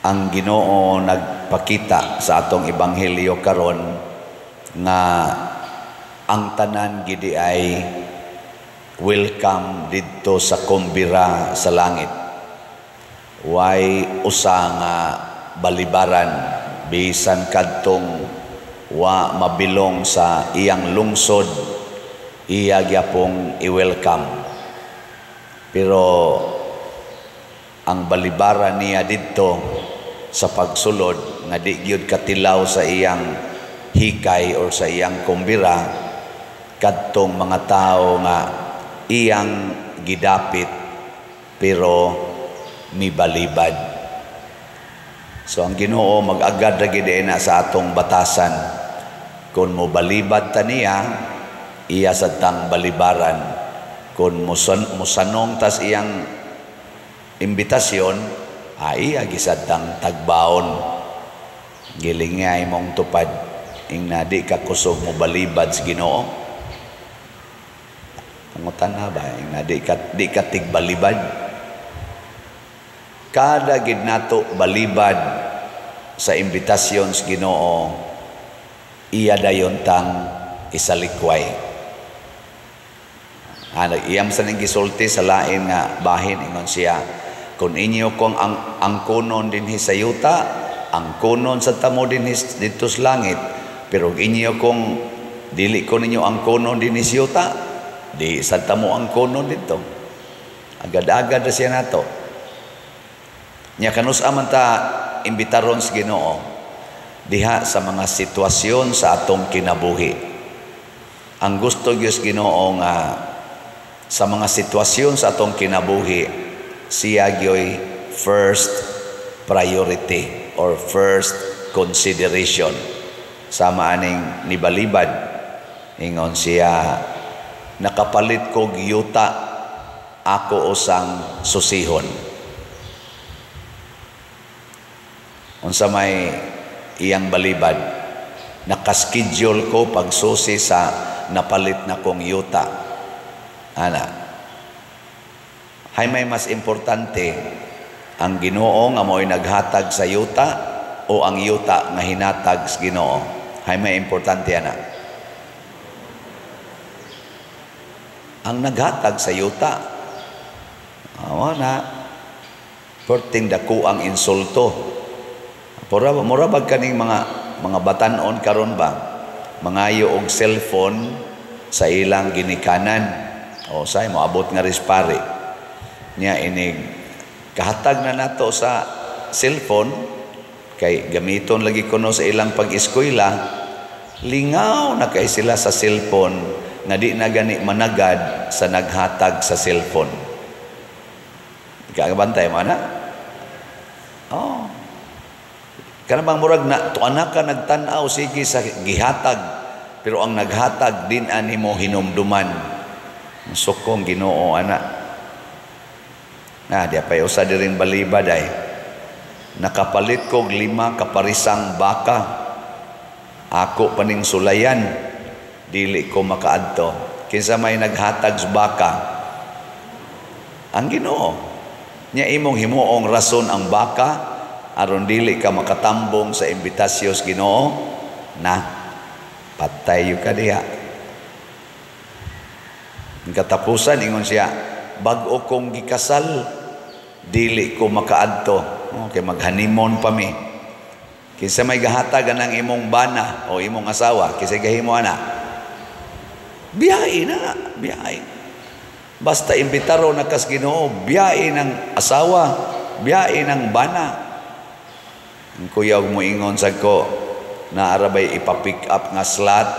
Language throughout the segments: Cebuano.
Ang Ginoo nagpakita sa atong ebanghelyo karon nga ang tanan gidi ay welcome didto sa kumbira sa langit. Way usa nga balibaran, bisan kadtong wa mabilong sa iyang lungsod, iya gyapong i-welcome. Pero ang balibaran niya didto sa pagsulod nga di gyud katilaw sa iyang hikay or sa iyang kumbira, kadtong mga tao nga iyang gidapit pero mibalibad. So ang Ginoo mag-agad ra gid na sa atong batasan. Kung mo balibad ta niya, iya sad tang balibaran. Kung musanong tas iyang imbitasyon, ay iya gisad tang tagbaon. Gilingay mong tupad ing na di ka kusog mo balibad sa Ginoo. Pangutan na ba ing na di ka tigbalibad? Kada gid nato balibad sa imbitasyon sa Ginoo, iya dayon tang isalikway. Ano, iyam sa ning gisulti sa lain nga bahin, ingon siya, kung inyo kong ang angkonon dinhi sa yuta, angkonon sa tamo dinhi didto sa langit. Pero inyo kong dili ko ninyo angkonon dinhi sa yuta, di sa tamo angkonon didto. Agad-agad na siya nato. Nya kanus-a man ta imbitaron sa Ginoo diha sa mga sitwasyon sa atong kinabuhi? Ang gusto gyud sa Ginoo nga sa mga sitwasyon sa atong kinabuhi, siya gyoy first priority or first consideration. Sama aning nibalibad, ingon siya, "Nakapalit kog yuta, ako usang susihon." Unsa may iyang balibad? "Nakaschedule ko pagsusi sa napalit na kong yuta." Ana. Hay may mas importante, ang Ginoo nga mo'y naghatag sa yuta o ang yuta nga hinatag sa Ginoo? Hay may importante ana? Ang naghatag sa yuta. Awa na. Perting dako ang insulto. Mura bag kaning mga batan-on karon ba? Mangayo og cellphone sa ilang ginikanan. O say moabot nga rispari. Nya inig kahatag na nato sa cellphone kay gamiton lagi kuno sa ilang pag-eskwela, lingaw na kay sila sa cellphone nga di na gani managad sa naghatag sa cellphone. Kagabantay mo na? Oh. Kana bang murag na tuana ka nagtan-aw sige sa gihatag, pero ang naghatag din ani mo hinumduman. Sukong Ginoo ana. Na di pa usa diring balibad ay "Nakapalit kog 5 kaparisang baka, ako paning sulayan, dili ko makaadto." Kinsa may naghatag sa baka? Ang Ginoo. Nya imong himuong rason ang baka aron dili ka makatambong sa imbitasyon sa Ginoo, na patay ka diha. Ang katapusan ingon siya, "Bag-o kong gikasal, dili ko makaadto." Okay, maghanimon pa mi. Kinsa may gahatag anang imong bana o imong asawa? Kinsa gahimo ana? Biyahe na, biyahe. Basta imbitaro na kas Ginoo, biyahe ng asawa, biyahe ng bana. Ang kuyaw mo ingon sa ko, naarabay ipa-pick up nga slot,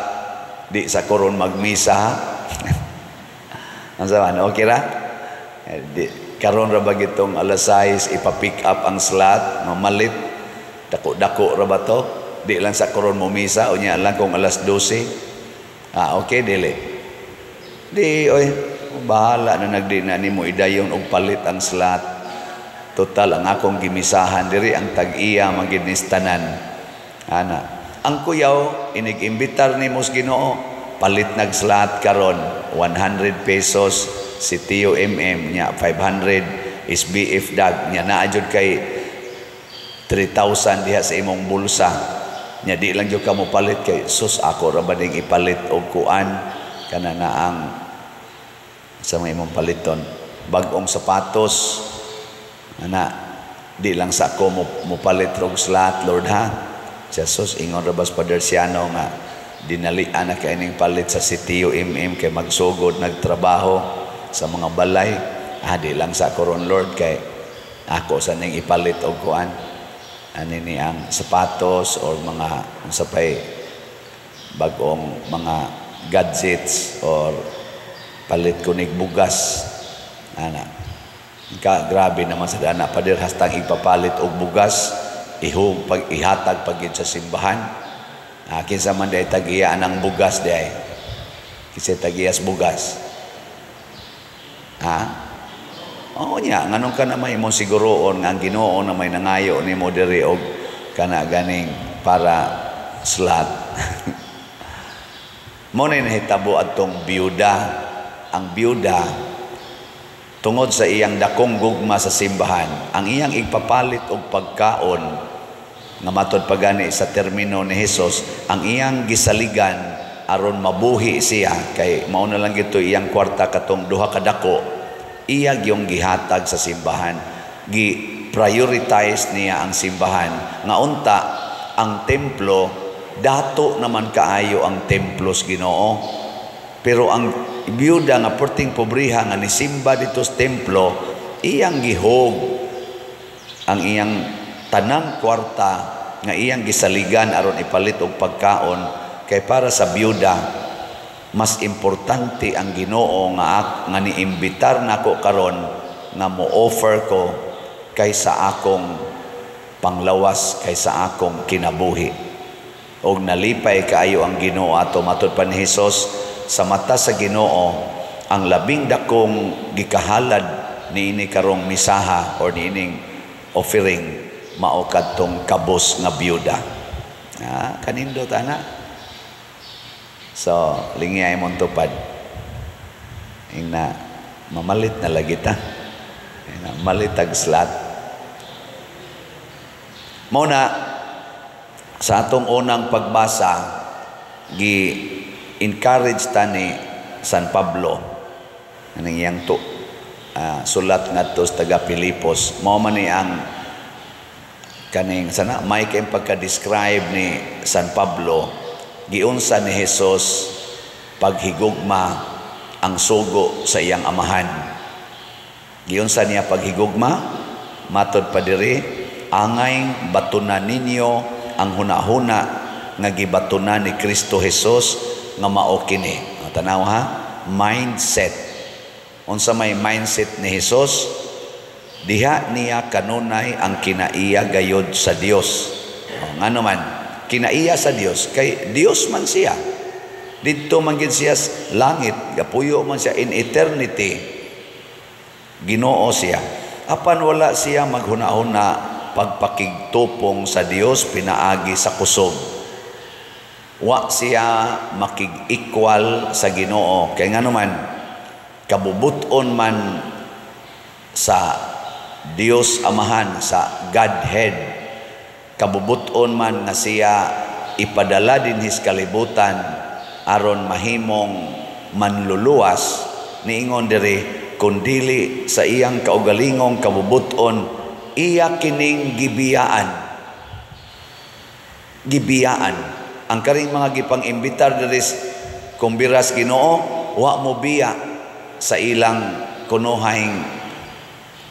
di sa koron magmisa. Ang sabi, okay ra? Di, karon ra ba gitong alas 6 ipa-pick up ang slot, mamalit, dako-dako ra ba to? Di lang sa koron mo misa, o niya lang kung alas 12. Ah, okay, dili. Di, oy, bahala na nagdi na nimo idayon og palit ang slot. Total, ang akong gimisahan diri ang tag-iya maginis tanan. Ana, ang kuyaw inig-imbitar nimo sa Ginoo, palit nag slot karon 100 pesos si Tio MM nya 500 SBF dag nya naa jud kay 3,000 diha sa imong bulsa. Nya di lang jud ka mo palit kay sus, ako ra ba ning ipalit og kuan, kana na ang sa mga imong paliton, bag-ong sapatos ana, di lang sa ako mo palit og slot, Lord, ha. Jesus, ingon ra bas Father Siano nga dinalian na kay ning palit sa sitio MM kay magsugod nagtrabaho sa mga balay. Ah, di lang sa ako ron, Lord, kay ako sa ning ipalit og kuan ani ni ang sapatos or mga unsa pay bag-ong mga gadgets or palit ko nig bugas ana. Ka grabe naman sa dana, pader, hastang ipapalit og bugas, ihug pag ihatag pag sa simbahan. Ah, kinsa man diay tagiya ang bugas diay? Kinsa tagiyas bugas, ha? Oo niya, nganong ka na may imong siguroon nga ang Ginoo na may nangayo nimo diri og kana ganing para slot? Mo na nahitabo adtong biyuda. Ang biyuda, tungod sa iyang dakong gugma sa simbahan, ang iyang igpapalit og pagkaon nga matod pagani sa termino ni Jesus, ang iyang gisaligan aron mabuhi siya kay mao na lang gito iyang kwarta, katong duha ka dako, iya gyung gihatag sa simbahan. Gi prioritize niya ang simbahan nga unta ang templo, dato naman kaayo ang templo sa Ginoo. Pero ang biyuda nga perting pobriha nga nisimba dito sa templo, iyang gihog ang iyang tanang kwarta nga iyang gisaligan aron ipalit og pagkaon kay para sa biyuda mas importante ang Ginoo nga niimbitar nako karon nga mo-offer ko kaysa akong panglawas, kaysa akong kinabuhi. Og nalipay kaayo ang Ginoo ato. Matud pa ni Hesus, sa mata sa Ginoo, ang labing dakong gikahalad niini karong misaha or niining offering mao kadtong kabos nga biyuda. Ah, kanindot ana. So, lingiyay mong tupad. Ingna, mamalit na lagi ta. Ingna, malit ag slot. Mao na, sa atong unang pagbasa, gi-encourage ta ni San Pablo, anang iyang to, sulat ngadto sa taga Pilipos. Mao man ni ang kaning sana may kay pagka-describe ni San Pablo, giunsa ni Jesus paghigugma ang sugo sa iyang amahan. Giunsa niya paghigugma? Matod pa diri, angay batunan ninyo ang hunahuna nga gibatunan ni Kristo Jesus nga mao kini. Tanaw ha, mindset. Unsa may mindset ni Jesus? Diha niya kanunay ang kinaiya gayod sa Dios. O, ngano man kinaiya sa Dios? Kay Dios man siya. Didto man gid siya sa langit, gapuyo man siya in eternity. Ginoo siya. Apan wala siya maghuna-huna pagpakigtupong sa Dios pinaagi sa kusog. Wa siya makig-equal sa Ginoo. Kay ngano man, kabubuton man sa Dios Amahan, sa Godhead, kabubuton man nga siya ipadala dinhi sa kalibutan aron mahimong manluluwas. Niingon diri, kun dili sa iyang kaugalingong kabubuton, iya kining gibiyaan. Gibiyaan ang karing mga gipang-imbitar diri kumbiras Ginoo, wa mo biya sa ilang kunuhay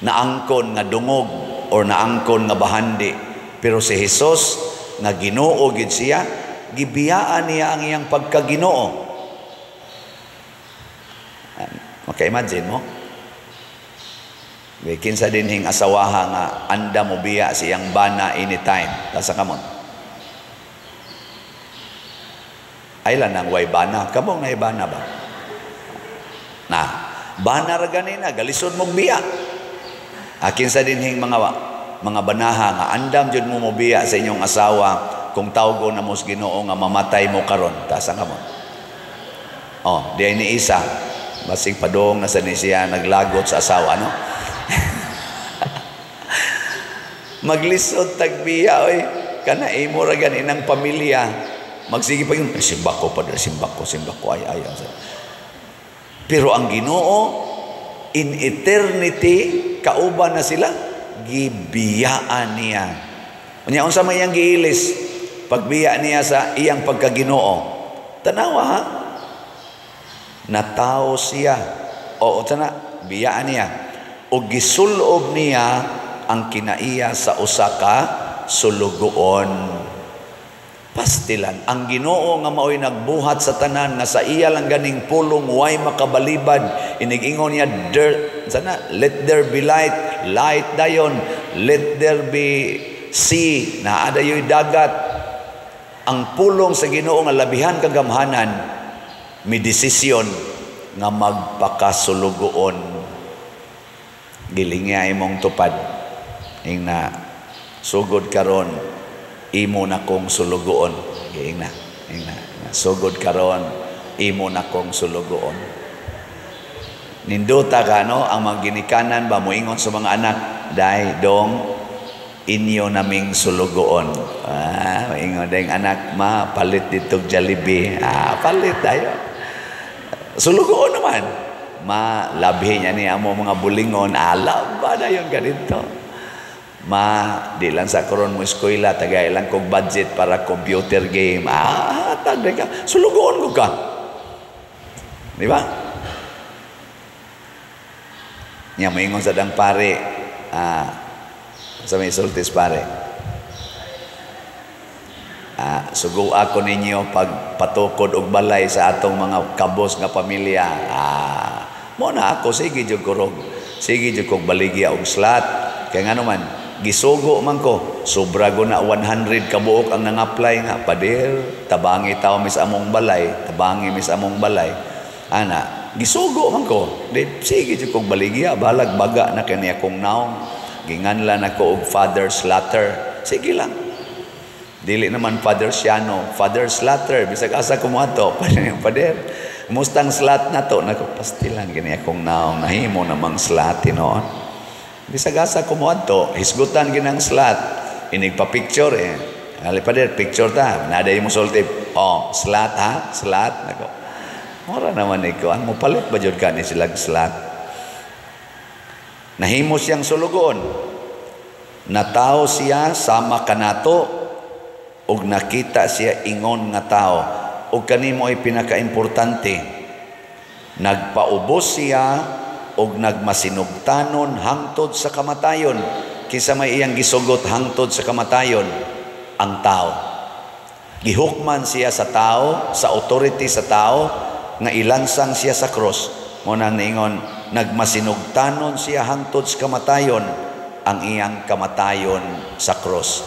naangkon nga dungog or naangkon nga bahandi. Pero si Jesus nga Ginoo gid siya, gibiyaan niya ang iyang pagkaginoo. Maka-imagine mo? Kinsa dinhing asawaha nga anda mo biya sa iyang bana anytime? Tasa kamot. Ay lang nang way bana. Kamong na bana ba? Na, bana ra ganina, galisod mong biya. Kinsa dinhing mga banaha nga andam jud mo mobiya sa inyong asawa kung tawgo na mo sa Ginoo nga mamatay mo karon? Tasa kamot. Oh, di ay ni isa. Basig padong na sa ni siya naglagot sa asawa, no? Maglisod tagbiya oy, kana imo ra gani nang pamilya. Magsige pa yun, "Simba ko, Padre, simba ko, simba ko, ay ay." Pero ang Ginoo in eternity kauban na sila, gibiyaan niya. Unya, unsa may iyang giilis pagbiya niya sa iyang pagkaginoo? Tanawa ha. Natawo siya. O tana, biyaan niya. O gisulob niya ang kinaiya sa usa ka sulugoon. Pastilan ang Ginoo nga maoy nagbuhat sa tanan, nga sa iya lang ganing pulong way makabalibad. Inig-ingon niya there sana, "Let there be light," light dayon. "Let there be sea," naa dayoy dagat. Ang pulong sa Ginoo nga labihan kagamhanan, mi desisyon nga magpakasulugoon. Gilingya imong tupad, ingna, "Sugod karon, imo na kong sulugoon." Giingna, ingna, "Sugod karon, imo na kong sulugoon." Nindota ka, no? Ang mga ginikanan ba, moingon sa mga anak, "Day, dong, inyo naming sulugoon." Ah, moingon ding anak, "Ma, palit dito Jollibee." Ah, palit tayo. Sulugoon naman. "Ma, labhi niya ni amo mga bulingon." Ah, laba na yun ganito. "Ma, di lang sa karon mo eskwela, tagay lang kog budget para computer game." Ah, tagay ka. Sulugoon ko ka. Di ba? Nya moingon sa dang pare, ah, sa may sultis pare. Ah, sugo ako ninyo pag patukod og balay sa atong mga kabos nga pamilya. Ah, mo na ako sige jud kurog. Sige jud kog baligya og slot. Kay ngano man, gisugo man ko. Sobra go na 100 kabuok ang nang-apply nga, "Pader, tabangi tawo mis among balay, tabangi mis among balay." Ana, gisugo man ko. Di, sige jud kog baligya, balag baga na kani akong naong. Ginganlan ako og Father Slatter. Sige lang. Dili naman Father Siano, Father Slatter, bisag asa ko mo ato, "Pader, mustang slat na to?" Nako, pastilan gini akong naong, nahimo namang slat tinuod. Bisag asa ko mo ato, hisgutan ginang slat, inig pa picture eh. "Ali pader, picture ta." Naday mo sulti, "Oh, slat ha, slat." Nako. Mura naman ikaw, ang mopalit ba jud ka ni silag slat? Nahimo siyang sulugoon. Natawo siya sama kanato ug nakita siya ingon nga tao. Ug kanimo ay pinakaimportante, nagpaubos siya ug nagmasinugtanon hangtod sa kamatayon. Kinsa may iyang gisugot hangtod sa kamatayon? Ang tao. Gihukman siya sa tao, sa authority sa tao, nga ilansang siya sa cross. Mo nang niingon, nagmasinugtanon siya hangtod sa kamatayon, ang iyang kamatayon sa cross.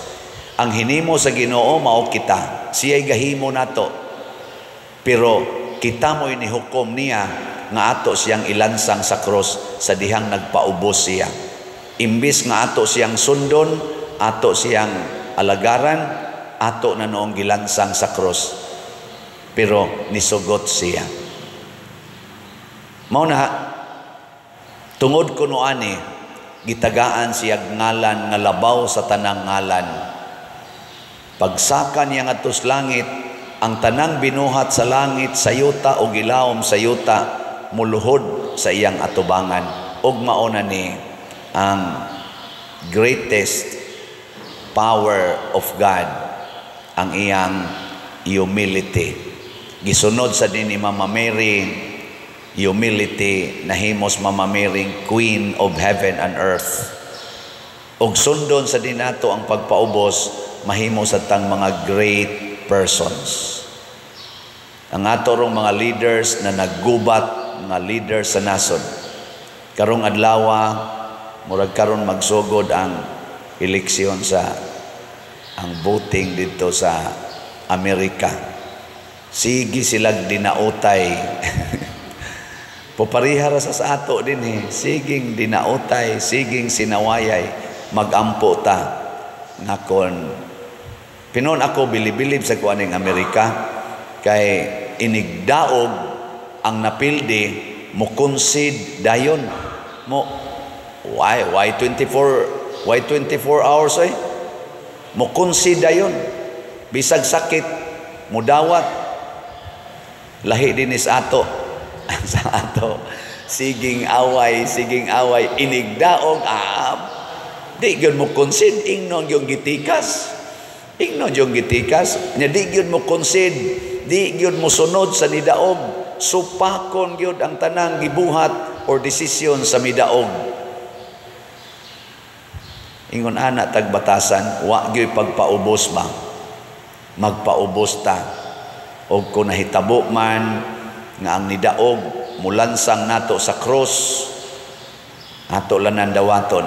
Ang hinimo sa Ginoo mao kita. Siya'y gahimo nato. Pero kita mo'y nihukom niya nga ato siyang ilansang sa cross sa dihang nagpaubos siya. Imbis nga ato siyang sundon, ato siyang alagaran, ato na noong gilansang sa cross. Pero nisugot siya. Mao na, tungod kuno ani, gitagaan siya ngalan nga labaw sa tanang ngalan. Pagsaka niya ngadto sa langit, ang tanang binuhat sa langit, sa yuta o gilawom sa yuta, muluhod sa iyang atubangan. Ug mao na ni ang greatest power of God, ang iyang humility. Gisunod sa din ni Mama Mary, humility, nahimos Mama Mary Queen of Heaven and Earth. Ug sundon sa dinato ang pagpaubos, mahimo sa tang mga great persons. Ang ato rong mga leaders na naggubat, mga leaders sa nasod. Karong adlawa, murag karon magsugod ang eleksyon sa ang voting dito sa Amerika. Sige silag dinautay. Popariha ra sa ato din eh. Siging dinautay, siging sinawayay, magampo ta. Ngakon pinon ako bilibilib sa kuaning Amerika kay inigdaog ang napildi mo concede dayon mo why 24 Why 24 hours eh? Mo concede yun. Bisag sakit, mudawat. Lahi din is ato. Sa ato. Siging away, inigdaog, ah, di gyud mo concede, ingnon yung gitikas. Ingnon yung gitikas, nya di gyud mo concede, di gyud mo sunod sa nidaog, supakon gyud ang tanang gibuhat or desisyon sa midaog. Ingon ana tagbatasan, wa gyud pagpaubos ba? Magpaubos ta. Og kung nahitabo man nga ang nidaog mulansang nato sa cross, ato lanan dawaton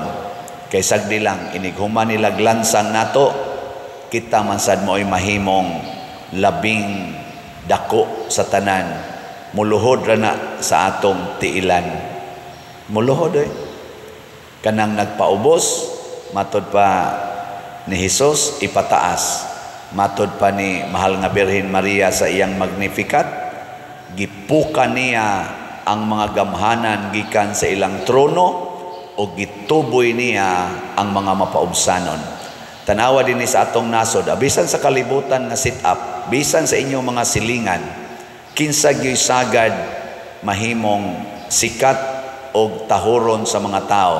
kay sagdi lang inighuman nila lansang nato, kita man sad mo'y mahimong labing dako sa tanan. Muluhod ra na sa atong tiilan, muluhod eh. Kanang nagpaubos, matod pa ni Hesus, ipataas. Matod pa ni Mahal nga Birhen Maria sa iyang Magnificat, gipuka niya ang mga gamhanan gikan sa ilang trono o gituboy niya ang mga mapaubsanon. Tanawa din sa atong nasod, bisan sa kalibutan nga sit up, bisan sa inyong mga silingan, kinsa gyuy sagad mahimong sikat og tahuron sa mga tao?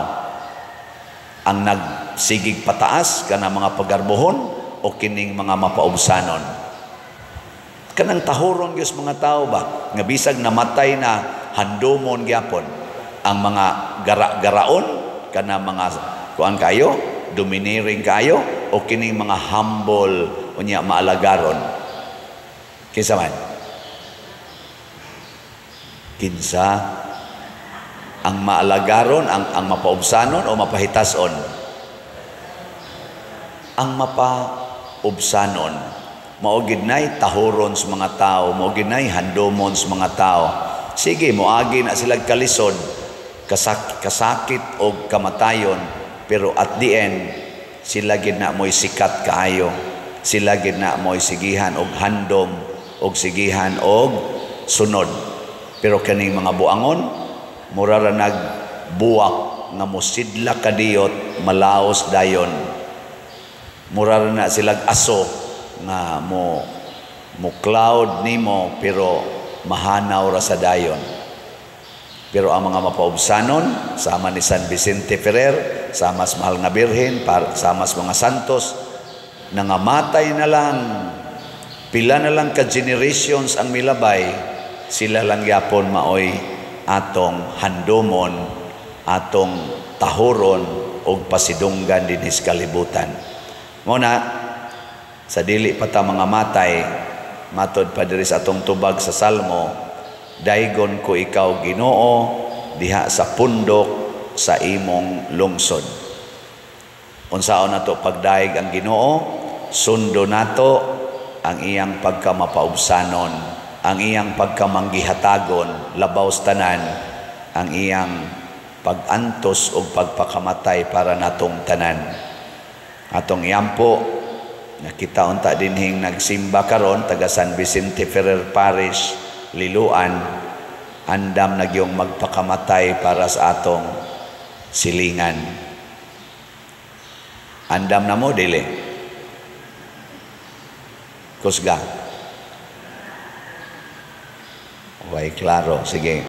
Ang nagsigig pataas kana mga pagarbohon o kining mga mapaubsanon? Kanang tahuron gyud mga tao ba nga bisag namatay na, handomon gyapon. Ang mga gara-garaon kana mga kuan kayo, domineering kayo, o kining mga humble unya maalagaron? Kinsa man? Kinsa ang maalagaron, ang mapaubsanon o mapahitason? Ang mapaubsanon mao gid nay tahuron sa mga tao, mao gid nay handomon sa mga tao. Sige, moagi na sila kalisod, kasakit o kamatayon, pero at the end sila gid na mo'y sikat kaayo, sila gid na mo'y sigihan og handom og sigihan og sunod. Pero kaning mga buangon, mura ra nagbuwak nga mosidla kadiyot, malaos dayon. Mura ra na silag aso nga mo mo cloud nimo pero mahanaw ra sa dayon. Pero ang mga mapaubsanon, sama ni San Vicente Ferrer, sama sa Mahal nga Birhen, sama sa mga santos, nangamatay na lang, pila na lang ka generations ang milabay, sila lang gyapon maoy atong handomon, atong tahuron og pasidunggan dinhi sa kalibutan. Mo na sa dili pa ta mga matay, matod pa diri sa atong tubag sa Salmo, "Daygon ko ikaw, Ginoo, diha sa pundok sa imong lungsod." Unsaon nato pagdayeg ang Ginoo? Sundo nato ang iyang pagkamapaubsanon, ang iyang pagkamanggihatagon, labaw sa tanan ang iyang pag-antos o pagpakamatay para natong tanan. Atong iampo nga kita unta dinhing nagsimba karon taga San Vicente Ferrer Parish, Liloan, andam na gyung magpakamatay para sa atong silingan. Andam na mo, dili? Kusga. Way klaro, sige.